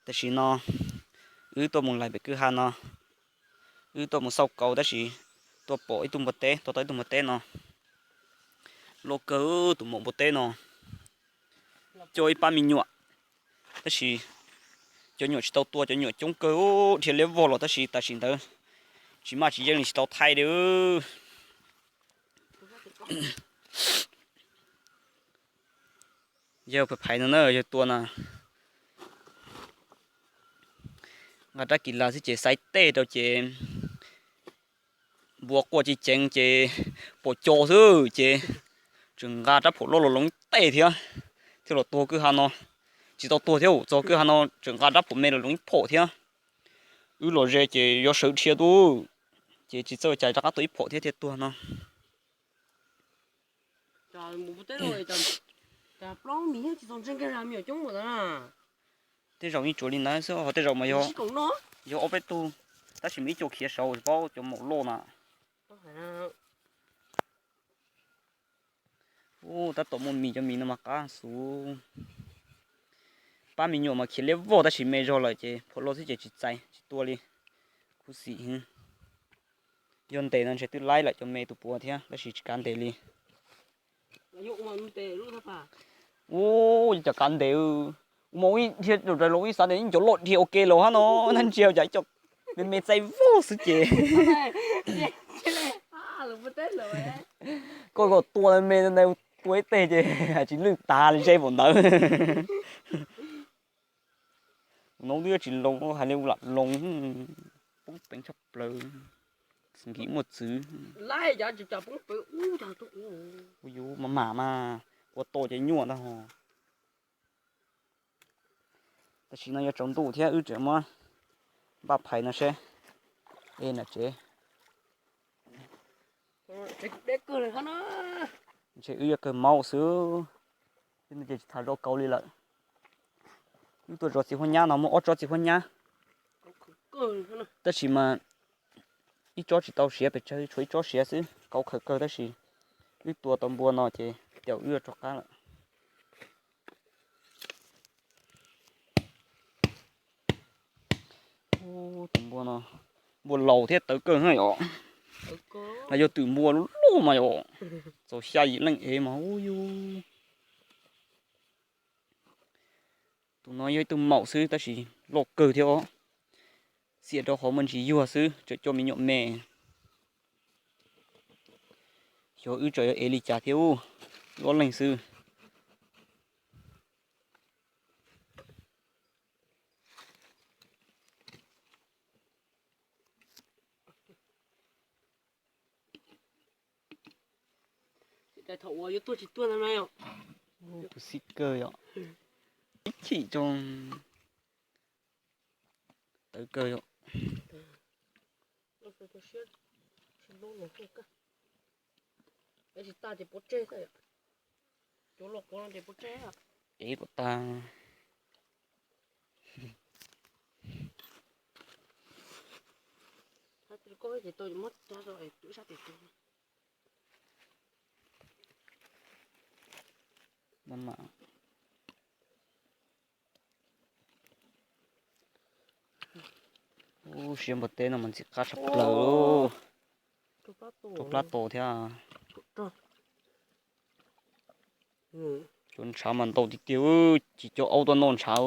Tam sim no wb tuaj mus lais pem kwj ha no, wb tuaj mus xauj kauv tab sis tuaj pom ib tug npua teb, tuaj tau ib tug npua teb no. Loj kawg tus maum npua teb no, coj ib pab me nyuam, tab sis cov nyuam tsis tau tua, cov nyuam coob kawg, dhia liab vog los tab sis tam sim ntawd tsis maj tsis yeej li tsis tau thaij li. Yawg phais phais no na, yawg tua na, nqa rab kis las xwb ces xaiv tej rau ces npua quaj ceev ceev ces pom co xwb ces tseem nqa rab phom loj los loov tej thiab, thiaj los tuag kwj ha no. Tsis tau tuag thiab, txog kwj ha no tseem nqa rab phom me los loov ib phom thiab. Wb los ze ces yuav sawv dhia tuaj, ces tsis txawj cais rov qab tua ib phom thiab thiaj tuag no. Tej zaum ib cuav li ntawd xwb, ho tej zaum mas yog ob peb tug, tab sis mas ib co khiav saud tsis paub cov maum loj na. Tab tom muaj mis, cov mis no mas qab xus. Pab me nyuam mas khiav liab vog tab sis me zog lawm ces phom loj xwb ces tsis txais tsis tua li. Khuv xim. Yog ntes no ntshe twb laib lawm cov me tus puav thiab tab sis tsis kav ntes li. Ua cas kav ntes, mus ib dhia rau rawv los ib xav tias ib cov loj dhia ua ke los hab no, nab ntsia cas ib co me me txaij vog xwb ces koj kom tua me tua ib teg ces tsis lwj tas li ze npaum ntawd. Tus no twb yuav tsis loo, hais li lam loo, poob peev tshaj plaws, nkim muaj txwv. Yus mam mam mas ua tau ces nyuaj ntag ho. Tam sim no yuav tsaus ntuj thiab wb tseem muab npaj phais no seb. E na tsev. Ntshe wb yuav kawg maub xwb. Wb no ces tsis tham zov kauv li lawm. Wb tuaj zov txiv huab nyab no muaj ob tsob txiv huab nyab, tab sis mas ib tsob tsis tau siav pes tsawg, tshuav ib tsob siav xwb, kauv khaws kawg tab sis wb tua tau npua no ces caum wb rov qab lawm. Tus npua no, npua laus thiab tawv kawg na yom. Los yog twm npua loj loj mas yom, txaus xya yim leej ev mas ub yus. Tus no yog ib tug maum xwb tab sis loj kawg thiab os. Xiam rau qhov muaj ntsis yuag xwb tseem coj me nyuam me. Xyov wb tseem yuav ev li cas thiab ub, wb ob leeg xwb. Tus xib kawg yom, ib chim tso, tawv kawg yom. Ev kom tag. Ub, siab npua teb no mas ntxim qab tshaj plaws. Rau plab to thiab. Cov ntshav mas ntau tiag tiag, tsis cov aub tuaj noj ntshav.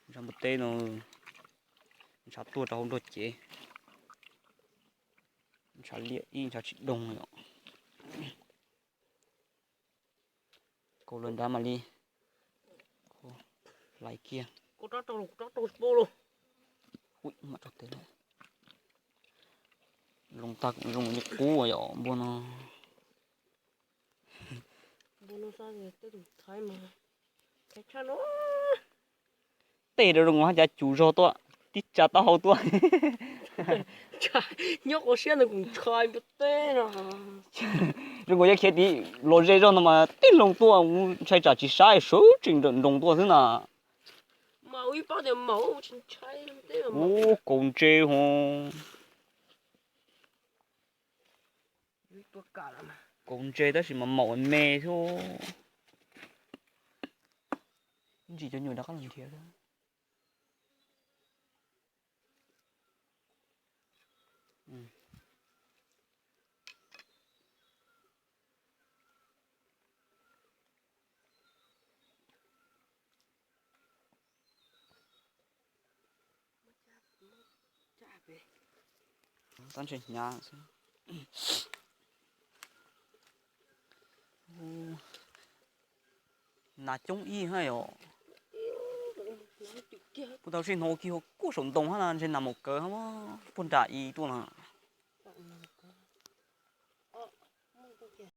Ntshav npua teb no, ntshav tuag rau hauv nruab cev. Ntshav liam ib ntshav tsis doog os. Kaus lawm nrad mam li hlais kiag. Zoo tag kuj zoo li qub yom npua no. Tej rau zoo haj cas cus zog tuaj, tib tsa taub hau tuaj. Nyob qhov siab ntawd kuv ntshai npua teb no. Zoo nkaus yog khiav tid los ze zog no mas tib loo tuaj, ntshai tsam tsis saib sawv tsees nrawm nroos tuaj xwb na. Ub, kaus ntse ho. Kaus ntse tab sis mas maum me thiab. Ntsis cov nyuam rov qab los nrhiav. Tab ntshe hnyav xwb. Nas coob ib hab yom. Puag ta sij hnov kiag kuj saum ntoo hab na, ntshe nas mus kawv hab puag nram i tuaj na.